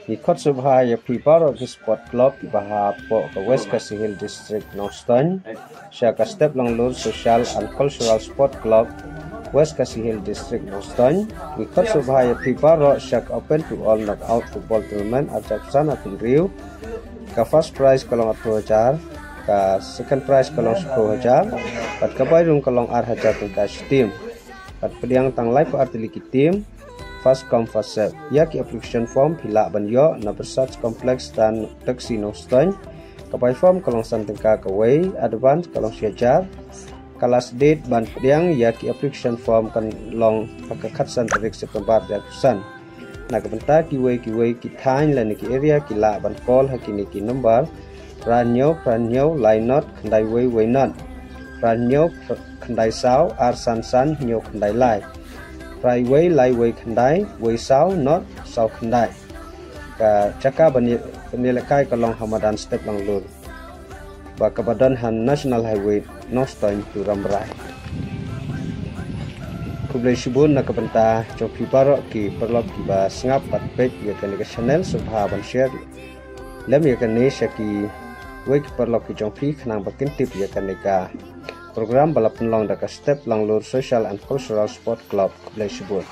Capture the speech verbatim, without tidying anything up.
Ngi khot sngewbha ïa phi baroh ki sport club kiba hapoh ka West Khasi Hills District Nongstoiñ sha ka step langlur Social and Cultural Sport Club West Khasi Hills District Nongstoiñ. Ngi khot sngewbha ïa phi baroh sha ka Open to All Knockout Football Tournament ar hajar arphew san arphew hynriew. Ka first prize ka long arphew hajar, ka second prize ka long shiphew hajar, bad ka bai rung ka long ar hajar tyngka shi team. Bad pdiang tang laiphew ar tylli ki team, first come first serve. Ïa ki application form phi lah ban ïoh na Research Complex Tan Taxi Nongstoiñ. Ka bai form ka long san tyngka kawei, advance ka long shi hajar. Ka last date ban pdiang ïa ki application form kan long ha ka khatsan tarik September ar hajar arphew san. Na ka bynta kiwei kiwei ki thaiñ lane ki area ki lah ban call ha kine ki number: phra hynñiew phra hynñiew lai not khyndai wei wei not, phra hynñiew khyndai saw ar san san hynñiew khyndai lai, phra wei lai wei khyndai wei saw not saw khyndai. Ka jaka ban ïalehkai ka long ha madan step langlur ba kaba don ha National Highway Nongstoiñ to Rambrai. Khublei shibun na ka bynta jong phi baroh ki paralok kiba sngap bad peit ïa kane ka channel. Sngewbha ban share lem ïa kane sha kiwei ki paralok ki jong phi khnang ba kin tip ïa kane ka program ba la pynlong da ka step langlur Social and Cultural Sport Club. Khublei shibun.